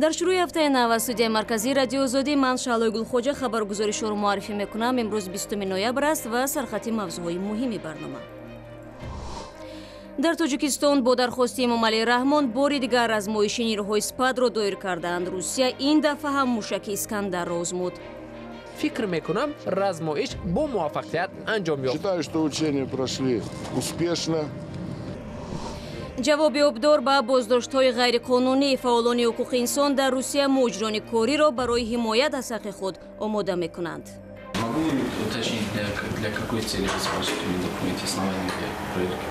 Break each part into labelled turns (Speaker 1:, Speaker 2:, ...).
Speaker 1: Дар шурӯи ҳафтаи нав аз студияи марказии Радиои Озодӣ ман Шаҳлои Гулхоҷа хабаргузоришҳоро муаррифӣ мекунам. Имрӯз 20 ноябр аст ва сархати мавзӯъҳои муҳими барнома. Дар Тоҷикистон бо дархости Эмомалӣ Раҳмон бори дигар размоиши нирӯҳои СПАДро доир кардаанд. Русия ин дафъа ҳам мушаки Искандарро озмуд.
Speaker 2: Фикр мекунам, размоиш бо муваффақият анҷом ёфт.
Speaker 3: Считаю, что учения прошли успешно.
Speaker 1: Ҷавоби обдор ба боздоштҳои ғайриқонунии фаъолони ҳуқуқи инсон дар Русия муҳоҷирони кориро барои ҳимоят аз ҳаққи худ омода мекунанд.
Speaker 4: Могу уточнить, для какой цели вы спрашиваете мне документы, основания для проверки?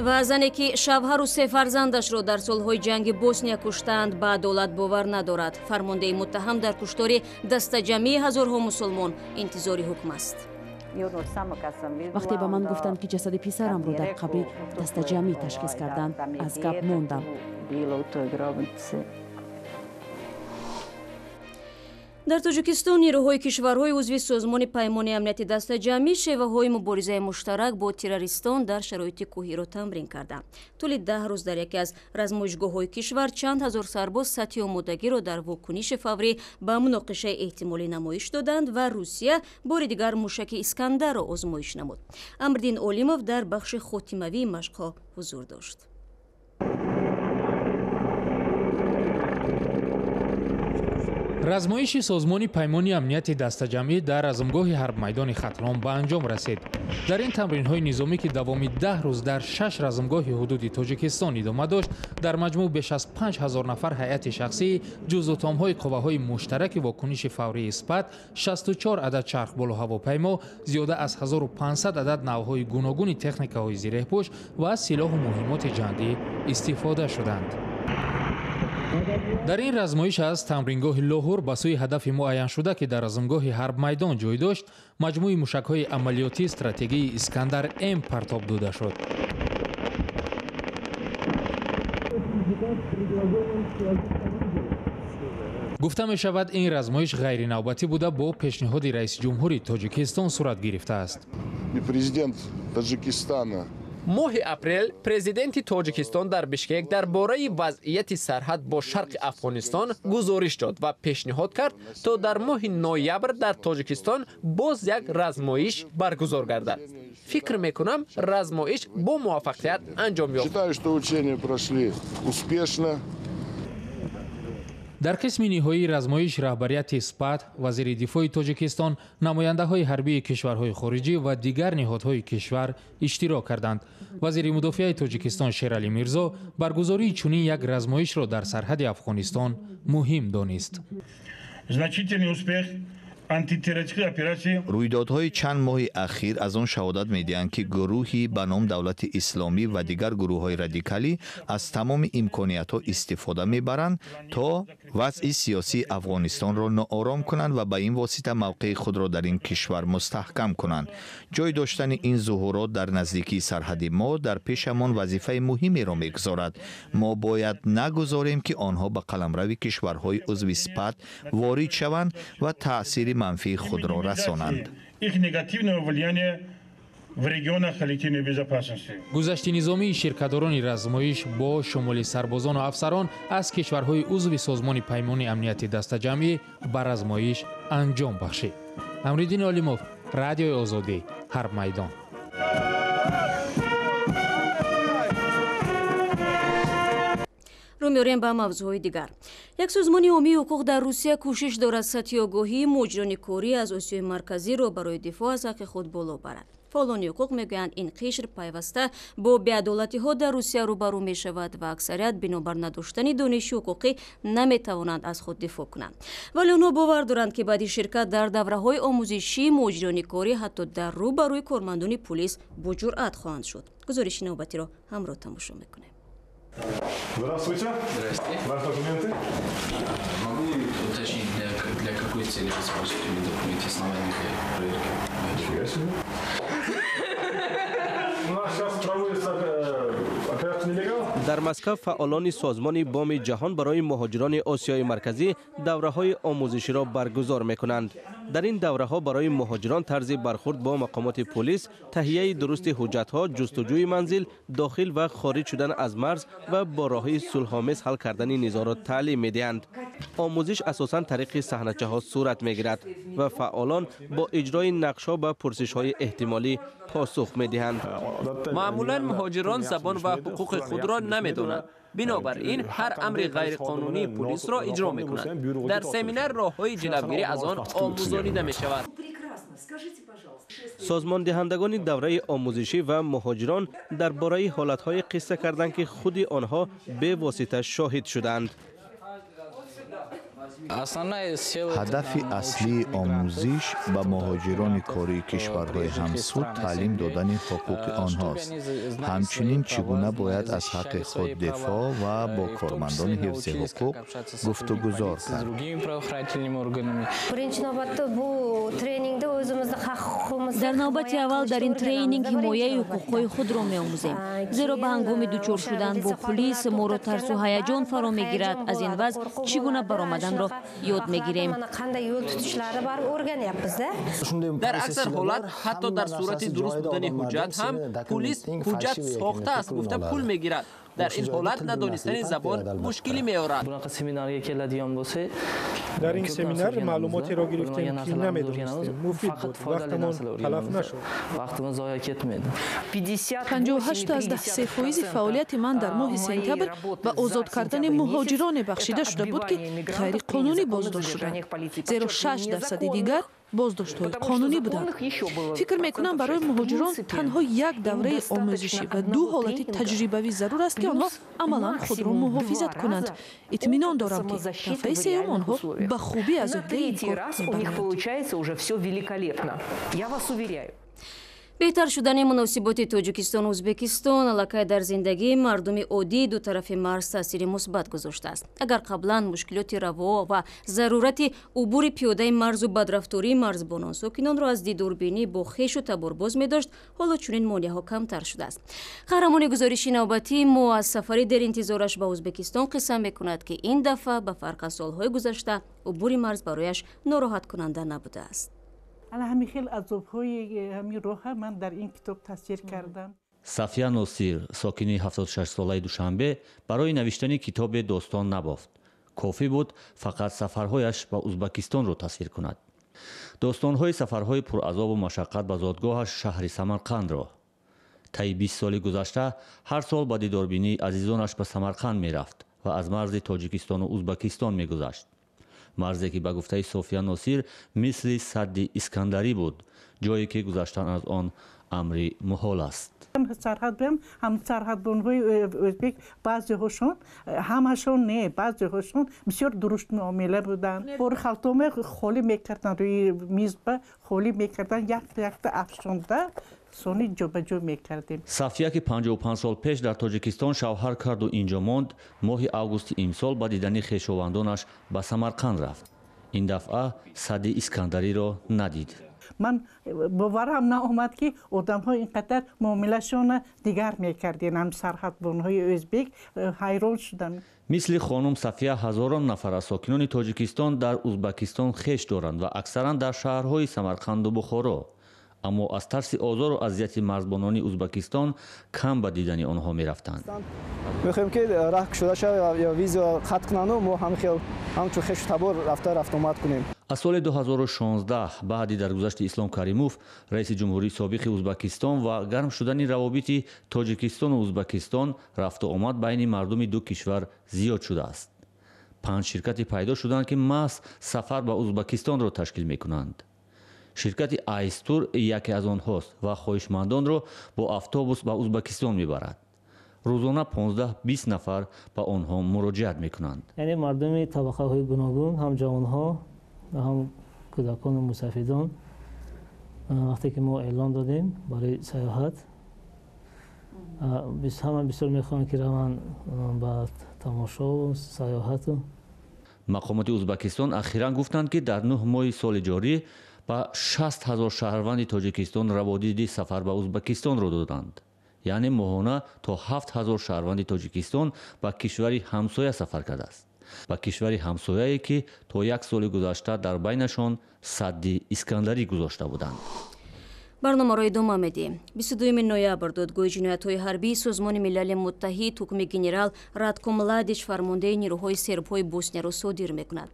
Speaker 1: Ва зане ки шавҳару се фарзандашро дар солҳои ҷанги Босния куштаанд, ба адолат бовар надорад. Фармондеи муттаҳам дар куштори дастаҷамъии ҳазорҳо мусулмон интизори ҳукм аст.
Speaker 5: Вақте ба ман гуфтанд, ки ҷасади писарамро дар қабри дастаҷамъӣ ташхис карданд, аз гап мондам.
Speaker 1: Дар Тоҷикистон нирӯҳои кишварҳои узви Созмони Паймони Амнияти Дастаҷамъӣ шеваҳои муборизаи муштарак бо террористон дар шароити кӯҳиро тамрин карданд. Тӯли 10 рӯз дар яке аз размоишгоҳҳои кишвар чанд ҳазор сарбоз сатҳи омодагиро дар вокуниши фаврӣ ба муноқишаи эҳтимолӣ намоиш доданд ва Русия бори дигар мушаки Искандарро озмоиш намуд. Амриддин Олимов дар бахши хотимавии машқҳо ҳузур дошт.
Speaker 6: Размоиши Созмони Паймони Амнияти Дастаҷамъӣ дар размгоҳи ҳарбмайдони Хатлон ба анҷом расид. Дар ин тамринҳои низомӣ, ки давоми 10 рӯз дар шаш размгоҳи ҳудуди Тоҷикистон идома дошт, дар маҷмӯъ беш аз 5000 нафар ҳайати шахсӣ, ҷузутомҳои қувваҳои муштараки вокуниши фаврии СПАД, 64 адад чархболу ҳавопаймо, зиёда аз 1500 адад навъҳои гуногуни техникаҳои зиреҳпӯш ва силоҳу муҳиммоти ҷангӣ истифода шуданд. Дар ин размоиш аз тамрингоҳи Лоҳур ба сӯи ҳадафи муайяншуда, ки дар размгоҳи ҳарбмайдон ҷой дошт, маҷмӯи мушакҳои амалиётии стратегии Искандар М партоб дода шуд. Гуфта мешавад, ин размоиш ғайринавбатӣ буда, бо пешниҳоди раиси ҷумҳури Тоҷикистон сурат гирифтааст.
Speaker 3: Президент Таджикистана.
Speaker 2: Моҳи апрел президенти Тоҷикистон дар Бишкек дар бораи вазъияти сарҳад бо шарқи Афғонистон гузориш дод ва пешниҳод кард, то дар моҳи ноябр дар Тоҷикистон боз як размоиш баргузор гардад. Фикр мекунам, размоиш бо муваффақият анҷом ёфт.
Speaker 3: Считаю, что учения прошли успешно.
Speaker 6: Дар қисми ниҳоии размоиш раҳбарияти СПАД, вазири дифои Тоҷикистон, намояндаҳои ҳарбии кишварҳои хориҷӣ ва дигар ниҳодҳои кишвар иштирок карданд. Вазири мудофиаи Тоҷикистон Шералӣ Мирзо баргузории чунин як размоишро дар сарҳади Афғонистон муҳим донист.
Speaker 7: Значительный успех антитеррористической операции.
Speaker 8: Рӯйдодҳои чанд моҳи ахир аз он шаҳодат медиҳанд, ки гурӯҳи ба ном Давлати Исломӣ ва дигар гурӯҳҳои радикалӣ аз тамоми имкониятҳо истифода мебаранд, то вазъи сиёсии Афғонистонро ноором кунанд ва ба ин восита мавқеи худро дар ин кишвар мустаҳкам кунанд. Ҷой доштани ин зуҳурот дар наздикии сарҳади мо дар пешамон вазифаи муҳимеро мегузорад. Мо бояд нагузорем, ки онҳо ба қаламрави кишварҳои узви СПАД ворид шаванд ва таъсири манфии худро расонанд.
Speaker 7: Их негативного влияния в регионах коллективной безопасности.
Speaker 6: Гузашти низомии ширкатдорони размоиш бо шумули сарбозону афсарон аз кишварҳои узви Созмони Паймони Амнияти Дастаҷамъӣ ба размоиш анҷом бахшид. Амриддин Олимов, Радиои Озодӣ, Ҳарбмайдон.
Speaker 1: Рӯ меорем ба мавзӯъҳои дигар. Як созмони ҳомии ҳуқуқ дар Русия кӯшиш дорад сатҳи огоҳии муҳоҷирони корӣ аз Осиёи Марказиро барои дифоъ аз ҳаққи худ боло барад. Фаъолони ҳуқуқ мегӯянд, ин қишр пайваста бо беадолатиҳо дар Русия рӯбарӯ мешавад ва аксарият бинобар надоштани дониши ҳуқуқӣ наметавонанд аз худ дифоъ кунанд. Вале онҳо бовар доранд, ки баъди ширкат дар давраҳои омӯзишии муҳоҷирони корӣ ҳатто дар рӯбарӯи кормандони пулис боҷуръат хоҳанд шуд. Гузориши навбатиро ҳамроҳ тамошо мекунем.
Speaker 7: Здравствуйте.
Speaker 4: Здрасте.
Speaker 7: Ваши документы?
Speaker 4: Могу уточнить, для какой цели вы спрашиваете мне документы, основания для проверки?
Speaker 7: Нифига себе. У нас сейчас проводится операция «Нелегал»?
Speaker 9: Дар Москва фаъолони созмони Боми ҷаҳон барои муҳоҷирони Осиёи Марказӣ давраҳои омӯзиширо баргузор мекунанд. Дар ин давраҳо барои муҳоҷирон тарзи бархурд бо мақомоти пулис, таҳияи дурусти ҳуҷҷатҳо, ҷустуҷӯи манзил, дохил ва хориҷ шудан аз марз ва бо роҳи сулҳомез ҳал кардани низоъро таълим медиҳанд. Омӯзиш асосан тариқи саҳначаҳо сурат мегирад ва фаъолон бо иҷрои нақшҳо ба пурсишҳои эҳтимолӣ посух медиҳанд.
Speaker 2: Маъмулан муҳоҷирон забон ва ҳуқуқи худро намедонанд. Бинобар ин ҳар амри ғайриқонунии пулисро иҷро мекунанд. Дар семинар роҳҳои ҷилавгирӣ аз он омӯзонида мешавад.
Speaker 9: Созмондиҳандагони давраи омӯзишӣ ва муҳоҷирон дар бораи ҳолатҳое қисса карданд, ки худи онҳо бевосита шоҳид шуданд.
Speaker 8: Ҳадафи аслии омӯзиш ба муҳоҷирони кории кишварҳои ҳамсуд таълим додани ҳуқуқи онҳост. Ҳамчунин чӣ гуна бояд аз ҳаққи худ дифоъ ва бо кормандони ҳифзи ҳуқуқ гуфтугузор кард.
Speaker 1: Дар навбати аввал дар ин тренинг ҳимояи ҳуқуқҳои худро меомӯзем, зеро ба ҳангоми дучор шудан бо пулис моро тарсу ҳаяҷон фаро мегирад. Аз ин вазъ чӣ гуна баромаданро ёд мегирем.
Speaker 2: Дар аксар ҳолат ҳатто дар сурати дуруст будани ҳуҷҷат ҳам пулис ҳуҷҷат сохтааст гуфта пул мегирад. Дар ин ҳолат надонистани забон мушкилӣ меорад.
Speaker 10: Дар ин семинар маълумотеро гирифтем, ки намедонистем. Муфид буд, вақтамон талаф нашуд.
Speaker 11: 58,3 фоизи фаъолияти ман дар моҳи сентябр ба озод кардани муҳоҷироне бахшида шуда буд, ки ғайриқонунӣ боздошт шуданд, зеро 6% дигар боздоштҳои қонунӣ буданд. Фикр мекунам, барои муҳоҷирон танҳо як давраи омӯзишӣ ва ду ҳолати таҷрибавӣ зарур аст, ки онҳо амалан худро муҳофизат кунанд. Итминон дорам, ки дафъаи сеюм онҳо ба хубӣ аз уҳдаи ин кор мебароянд.
Speaker 1: Беҳтар шудани муносиботи Тоҷикистону Ӯзбекистон аллакай дар зиндагии мардуми оддии ду тарафи марз таъсири мусбат гузоштааст. Агар қаблан мушкилоти раво ва зарурати убури пиёдаи марзу бадрафтории марзбонон сокинонро аз дидорбинӣ бо хешу табор боз медошт, ҳоло чунин монеаҳо камтар шудааст. Қаҳрамони гузориши навбатии мо аз сафари деринтизораш ба Ӯзбекистон қисса мекунад, ки ин дафъа ба фарқ аз солҳои гузашта убури марз барояш нороҳаткунанда набудааст.
Speaker 12: Ана ҳамин хел азобҳои ҳамин роҳа ман дар ин китоб тасвир кардам.
Speaker 13: Сафия Носир, сокини 76-солаи Душанбе, барои навиштани китобе достон набофт. Кофӣ буд фақат сафарҳояш ба Ӯзбекистонро тасвир кунад. Достонҳои сафарҳои пуразобу машаққат ба зодгоҳаш шаҳри Самарқандро. Таи 20 соли гузашта ҳар сол ба дидорбинии азизонаш ба Самарқанд мерафт ва аз марзи Тоҷикистону Ӯзбекистон мегузашт. Марзе ки ба гуфтаи София Носир мисли садди Искандарӣ буд, ҷое ки гузаштан аз он амри муҳол аст.
Speaker 12: Сарҳад буям, ҳам сарҳадбонҳои ӯзбек баъзеҳошон, ҳамашон не, баъзеҳошон бисёр дурушт муомила буданд. Бори халтоме холӣ мекарданд, рӯи мизба холӣ мекарданд, якта якта афшонда сони ҷобаҷо мекардем.
Speaker 13: Сафия, ки 55 сол пеш дар Тоҷикистон шавҳар карду инҷо монд, моҳи августи имсол ба дидани хешовандонаш ба Самарқанд рафт. Ин дафъа садди Искандариро надид.
Speaker 12: Ман боварам наомад, ки одамҳо ин қадар муомилашонро дигар мекардем. Ҳам сарҳадбонҳои ӯзбек ҳайрон шудам.
Speaker 13: Мисли хонум Сафия ҳазорон нафар аз сокинони Тоҷикистон дар Ӯзбекистон хеш доранд ва аксаран дар шаҳрҳои Самарқанду Бухоро. Аммо аз тарси озору азияти марзбонони Ӯзбекистон кам ба дидани онҳо мерафтанд.
Speaker 14: Мехоҳем, ки раҳ кушода шавад ё виза қатъ кунанду мо ҳамчун хешу табор рафта рафтуомад кунем.
Speaker 13: Аз соли 2016 баъди даргузашти Ислом Каримов, раиси ҷумҳурии собиқи Ӯзбекистон, ва гарм шудани равобити Тоҷикистону Ӯзбекистон, рафту омад байни мардуми ду кишвар зиёд шудааст. 5 ширкате пайдо шуданд, ки маҳз сафар ба Ӯзбекистонро ташкил мекунанд. Ширкати Айстур яке аз онҳост ва хоҳишмандонро бо автобус ба Ӯзбекистон мебарад. Рӯзона 15-20 нафар ба онҳо муроҷиат мекунанд.
Speaker 15: Яъне мардуми табақаҳои гуногун, ҳам ҷавонҳо, ҳам кӯдакону мусафидон, вақте ки мо эълон додем барои сайёҳат, ҳама бисёр мехоҳанд, ки раванд ба тамошову сайёҳату.
Speaker 13: Мақомоти Ӯзбекистон ахиран гуфтанд, ки дар 9 моҳи соли ҷорӣ ба 60 000 шаҳрванди Тоҷикистон раводиди сафар ба Ӯзбекистонро доданд. Яъне моҳона то 7000 шаҳрванди Тоҷикистон ба кишвари ҳамсоя сафар кардааст. Ба кишвари ҳамсояе, ки то як соли гузашта дар байнашон садди Искандарӣ гузошта буданд.
Speaker 1: Барномаро идома медиҳем. 22 ноябр додгоҳи ҷиноятҳои ҳарбии Созмони Милали Муттаҳид ҳукми генерал Радко Младич, фармондеҳи нирӯҳои сербҳои Боснияро содир мекунад.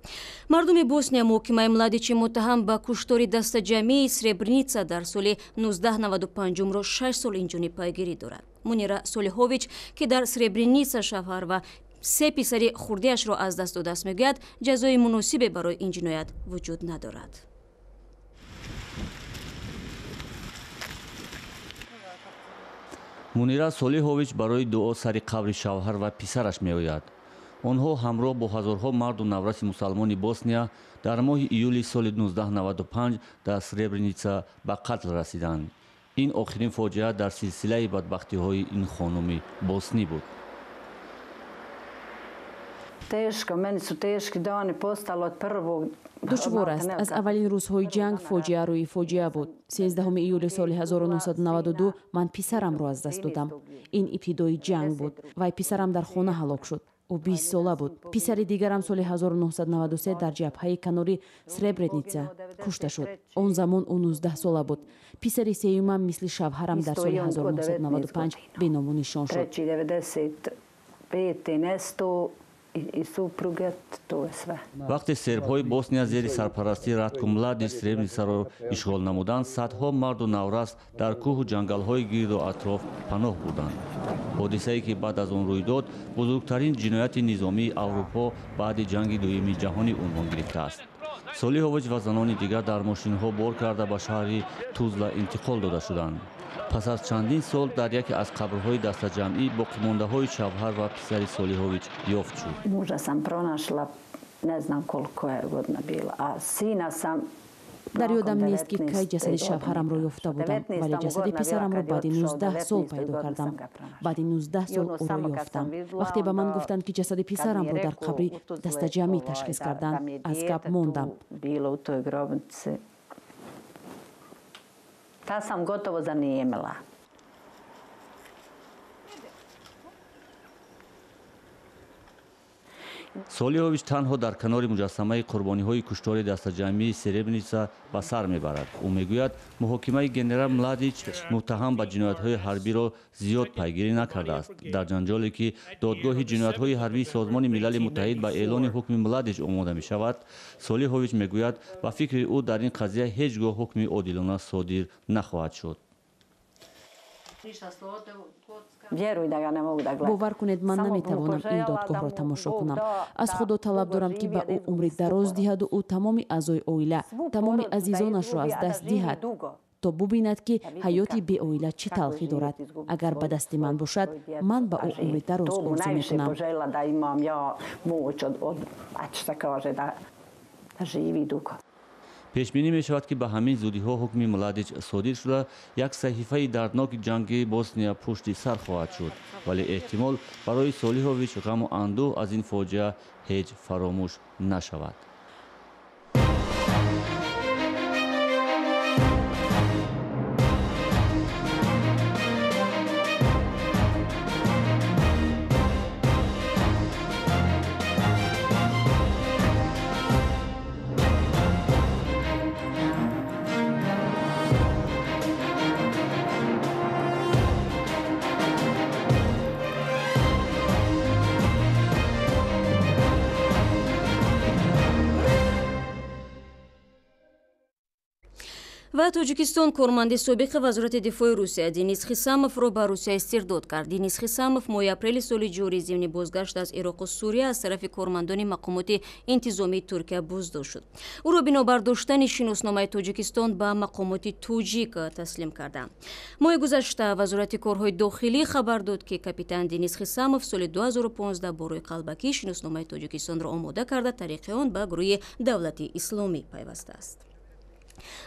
Speaker 1: Мардуми Босния муҳокимаи Младичи муттаҳам ба куштори дастаҷамъии Сребреница дар соли 1995-ро 6 сол инҷониб пайгирӣ дорад. Мунира Солиҳович, ки дар Сребреница шавҳар ва се писари хурдиашро аз даст додааст, мегӯяд, ҷазои муносибе барои ин ҷиноят вуҷуд надорад.
Speaker 13: Мунира Солиҳович барои дуо сари қабри шавҳар ва писараш меояд. Онҳо ҳамроҳ бо ҳазорҳо марду навраси мусалмони Босния дар моҳи июли соли 1995 дар Сребреница ба қатл расиданд. Ин охирин фоҷиа дар силсилаи бадбахтиҳои ин хонуми боснӣ буд.
Speaker 5: Душвор аст. Аз аввалин рӯзҳои ҷанг фоҷиа рӯи фоҷиа буд. 13 июли соли 1992 ман писарамро аз даст додам. Ин ибтидои ҷанг буд. Вай писарам дар хона ҳалок шуд. Ӯ 20 сола буд. Писари дигарам соли 1993 дар ҷабҳаи канори Сребреница кушта шуд. Он замон ӯ 19 сола буд. Писари сеюмам мисли шавҳарам дар соли 1995 беному нишон шуд.
Speaker 13: Вақте сербҳои Босния зери сарпарастии Радко Младич Сребреницаро ишғол намуданд, садҳо марду наврас дар кӯҳу ҷангалҳои гирду атроф паноҳ бурданд. Ҳодисае, ки баъд аз он рӯй дод, бузургтарин ҷинояти низомии Аврупо баъди ҷанги дуюми ҷаҳонӣ унвон гирифтааст. Солиҳович ва занони дигар дар мошинҳо бор карда ба шаҳри Тузла интиқол дода шуданд. Пас аз чандин сол дар яке аз қабрҳои дастаҷамъӣ боқимондаҳои шавҳар ва писари Солиҳович ёфт шуд.
Speaker 5: Дар ёдам нест, ки кай ҷасади шавҳарамро ёфта будам, вале ҷасади писарамро баъди 19 сол пайдо кардам. Баъди 19 сол ӯро ёфтам. Вақте ба ман гуфтанд, ки ҷасади писарамро дар қабри дастаҷамъӣ ташхис карданд, аз гап мондам.
Speaker 16: Та сам готово занемела.
Speaker 13: Солиҳович танҳо дар канори муҷассамаи қурбониҳои куштори дастаҷамъии Сребреница ба сар мебарад. Ӯ мегӯяд, муҳокимаи генерал Младич муттаҳам ба ҷиноятҳои ҳарбиро зиёд пайгирӣ накардааст. Дар ҷанҷоле, ки додгоҳи ҷиноятҳои ҳарбии Созмони Милали Муттаҳид ба эълони ҳукми Младич омода мешавад, Солиҳович мегӯяд, ба фикри ӯ дар ин қазия ҳеҷ гоҳ ҳукми одилона содир нахоҳад шуд.
Speaker 5: Бовар кунед, ман наметавонам ин додгоҳро тамошо кунам. Аз Худо талаб дорам, ки ба ӯ умри дароз диҳаду ӯ тамоми аъзои оила, тамоми азизонашро аз даст диҳад, то бубинад, ки ҳаёти беоила чӣ талхӣ дорад. Агар ба дасти ман бошад, ман ба ӯ умри дароз орзу мекунам.
Speaker 13: Пешбинӣ мешавад, ки ба ҳамин зудиҳо ҳукми Младич содир шуда, як саҳифаи дардноки ҷанги Босния пушти сар хоҳад шуд. Вале эҳтимол барои Солиҳович ғаму андӯҳ аз ин фоҷиа ҳеҷ фаромӯш нашавад.
Speaker 1: Ва Тоҷикистон корманди собиқи Вазорати дифои Русия Денис Хисамовро ба Русия истирдод кард. Денис Хисамов моҳи апрели соли ҷорӣ зимни бозгашт аз Ироқу Сурия аз тарафи кормандони мақомоти интизомии Туркия боздошт шуд. Ӯро бинобар доштани шиносномаи Тоҷикистон ба мақомоти тоҷик таслим карданд. Моҳи гузашта Вазорати корҳои дохилӣ хабар дод, ки капитан Денис Хисамов соли 2015 бо рӯи қалбакӣ шиносномаи Тоҷикистонро омода карда, тариқи он ба гурӯҳи Давлати Исломӣ пайвастааст.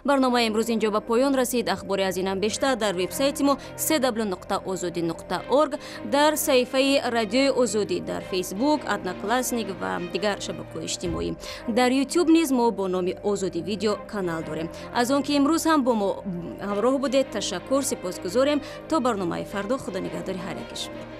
Speaker 1: Барномаи имрӯз инҷо ба поён расид. Ахбори аз инам бештар дар вебсайти мо cw.ozodi.org, дар саҳифаи Радиои Озодӣ дар Фейсбук, Одноклассник ва дигар шабакаҳои иҷтимоӣ. Дар Ютуб низ мо бо номи Озодӣ Видео канал дорем. Аз он ки имрӯз ҳам бо мо ҳамроҳ будед, ташаккур, сипосгузорем. То барномаи фардо, худо нигаҳдори ҳар яки шумо.